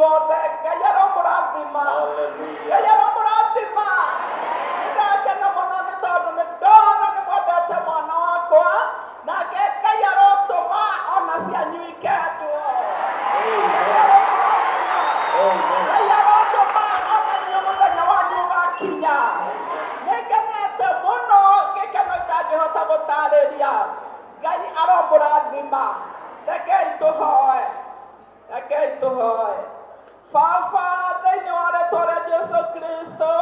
Inyuothe Ngai aromũrathima. Ngai aromũrathima. Nĩndakena mũno nĩ tondũ nĩ ndona nĩ mwendete mwana wakwa, nake Ngai arotũma ona cianyu ikendwo. Ngai aromũrathima. Ngai arotũma ona inyuĩ mũthenya wanyu ũgakinya. Nĩngenete mũno, gĩkeno itangĩhota gũtarĩria. Ngai aromũrathima. Rekei tũhoe. Rekei tũhoe. Baba, thĩinĩ wa rĩtwa rĩa Jesu Kristo,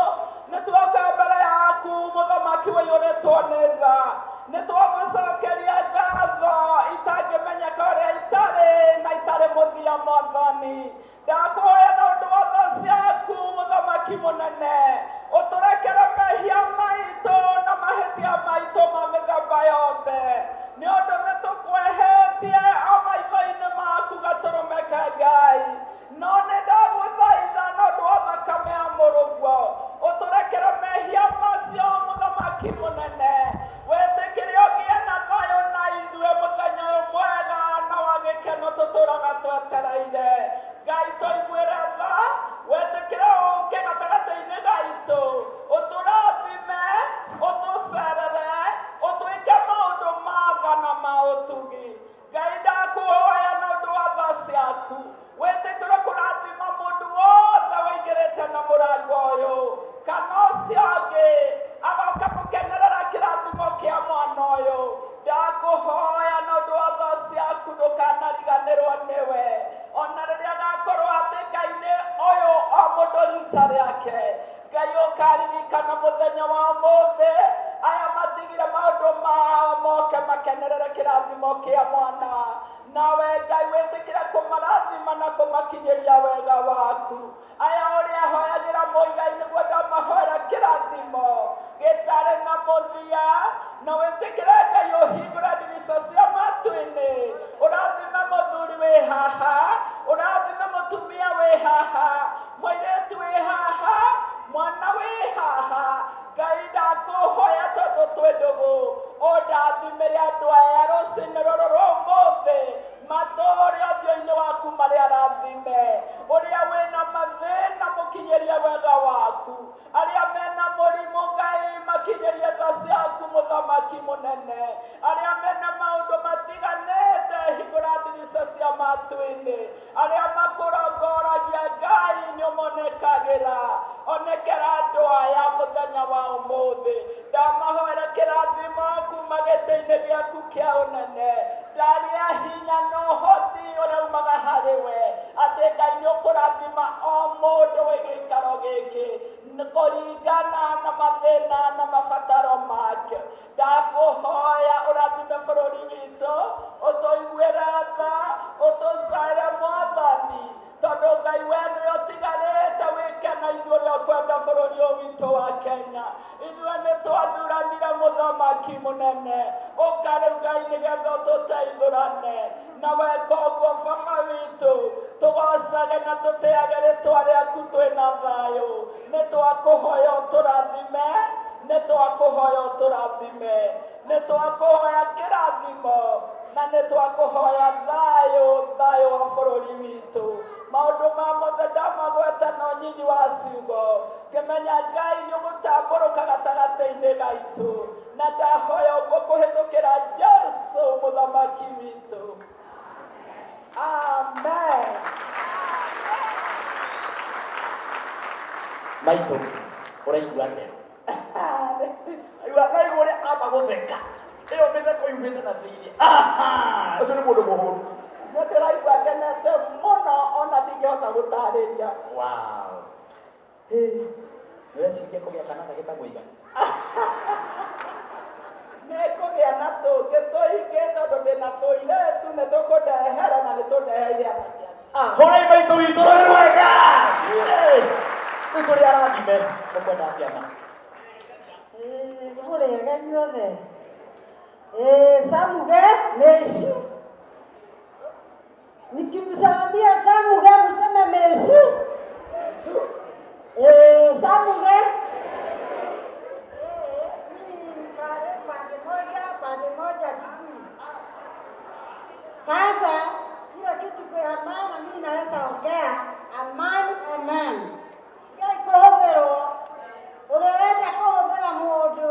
nĩ tuoka mbere yaku mũthamaki waiyũrĩtwo nĩ tha. Nĩ twagũcokeria ngatho itangĩmenyeka ũrĩa itarĩ na itarĩ mũthia Mwathani. Ndakũhoya na ũndũ wa tha ciaku mũthamaki mũnene, ũtũrekere mehia maitũ na mahĩtia maitũ ma mĩthemba yothe, nĩ ũndũ nĩ tũkwehetie o maitho-inĩ maku gatũrũme ka Ngai. No nĩ ndagũthaitha na ũndũ wa thakame ya mũrũguo, ũtũrekere mehia macio mũthamaki mũnene, wĩtĩkĩre ũgĩe na thayũ na ithuĩ mũthenya ũyũ mwega na wa gĩkeno tũtũraga twetereire. Ngai tũiguĩre tha, wĩtĩkĩre ũke gatagatĩ-inĩ gaitũ, ũtũrathime, ũtũcerere, ũtwĩke maũndũ ma tha na ma ũtugi. Ngai ndakũhoya na ũndũ wa tha ciaku, wĩtĩkĩre kũrathima mũndũ wothe waingĩrĩte na mũrango ũyũ kana ũcio ũngĩ agoka gũkenerera kĩrathimo kĩa mwana ũyũ. Ndakũhoya na ũndũ wa tha ciaku ndũkanariganĩrwo nĩwe, ona rĩrĩa agakorwo hatĩka-inĩ ũyũ o mũndũ rita rĩake. Ngai ũkaririkana mũthenya wa ũmũthĩ, aya matigire maũndũ mao moke makenerere kĩrathimo kĩa mwana. Nawe Ngai wĩtĩkĩre kũmarathima na kũmakinyĩria wega waku. Aya ũrĩa hoyagĩra mũigai nĩguo ndamahoera kĩrathimo gĩtarĩ na mũthia, na wĩtĩkĩre Ngai ũhingũre ndirica cia matu-inĩ, ũrathime mũthuri wĩ haha, ũrathime mũtumia wĩ haha, mũirĩtu wĩ haha, mwana wĩ haha. Ngai ndakũhoya tondũ twĩ ndũgũ, ũndathimĩre andũ aya rũcinĩ rũrũ rwa ũmũthĩ, matũũre ũthiũ-inĩ waku marĩ arathime. Ũrĩa wĩna mathĩna mũkinyĩrie wega waku, arĩa mena mũrimũ Ngai makinyĩrie tha ciaku mũthamaki mũnene, arĩa mena maũndũ matiganĩte hingũra ndirica cia matu-inĩ, arĩa makũrongoragia Ngai nĩ ũmonekagĩra, onekera andũ aya mũthenya wa ũmũthĩ. Ndamahoera kĩrathimo kuma gĩtĩ-inĩ gĩaku kĩa ũnene, ndaria hinya na ũhoti ũrĩa umaga harĩ we, atĩ Ngai nĩ ũkũrathima o mũndũ wĩ gĩikaro gĩkĩ kũringana na mathĩna na mabataro make. Ndakũhoya ũrathime bũrũri witũ, ũtũiguĩre tha, ũtũcaĩre Mwathani, tondũ Ngai we nĩwe ũtigarĩte wĩke na ithuĩ ũrĩa ũkwenda bũrũri ũyũ witũ wa Kenya. Ithuĩ nĩ twathuranire mũthamaki mũnene, ũka rĩu Ngai nĩgetha ũtũteithũrane, na weka ũguo Baba witũ, tũgocage na tũtĩage rĩtwa rĩaku twĩna thayũ. Nĩ twakũhoya ũtũrathime, nĩ twakũhoya ũtũrathime, nĩ twakũhoya kĩrathimo, na nĩ twakũhoya thayũ, thayũ wa bũrũri witũ. Maũndũ ma mothe ndamagweta na ũnyinyi wa ciugo, ngĩmenya Ngai nĩ ũgũtambũrũka gatagatĩ-inĩ gaitũ, na ndahoya ũguo kũhĩtũkĩra Jesu mũthamaki witũ. Amen. Maitũ, ũraigua atĩa? Naigua ũrĩa amba gũtheka. Ĩyo mĩtheko yumĩte na thĩinĩ. Ũcio nĩ mũndũ mũhũnu. Nĩ ndĩraigua ngenete mũno ona ndingĩhota gũtarĩria. Wow. Nĩ ũreciria kũgĩa kana gagĩ ta mũiga? Nĩ kũgĩa na tũngĩ tũingĩ tondũ ndĩna tũirĩtu nĩ tũkũndehera na nĩ tũndeheire anake. Hũrai maitũ witũ rũhĩ rwega. Rĩu tũrĩ arathime, mũkwenda atĩa ma? Mũrĩega inyuothe. Samuge Meshu. Nikimsalamia Samuge mseme Meshu. Samuge. Mimi mkale pande moja Kikuyu. Sasa kila kitu kwa maana mimi naweza Ongea aman aman. Ngai kũhũthĩrwo ũrĩa ũrenda kũhũthĩra mũndũ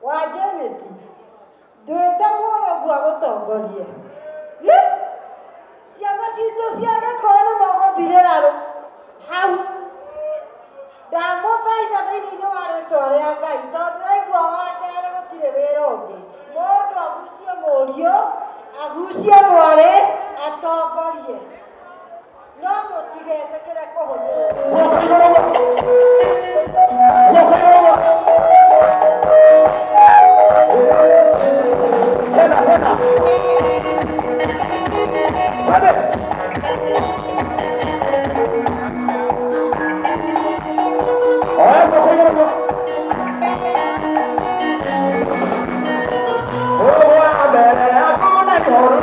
wa Janet ndwĩte mũrũgu agũtongorie. Ciana citũ cia Gĩkũyũ nĩ mũgũthirĩra hau. Ndamũthaitha thĩinĩ wa rĩtwa rĩa Ngai tondũ ndĩraigua wa kerĩ gũtirĩ wĩra ũngĩ. Mũndũ agucie mũriũ, agucie mwarĩ, atongorie. No mũtigetĩkĩre kũhũthĩrwo. Tena tena. Twende. Oya moko igũrũ. Wa mbere hakuna koru.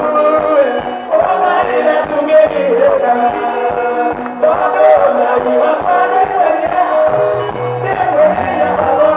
Ogarire tungegirira. Tondũ Ngai wakwa nĩ mwega. Nĩ mwega baba.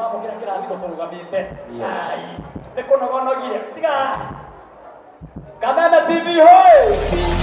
Tũramũkĩra kĩrathimo tũrũgamĩte. Ai, nĩ kũnogonogire tiga. Kameme TV hoi.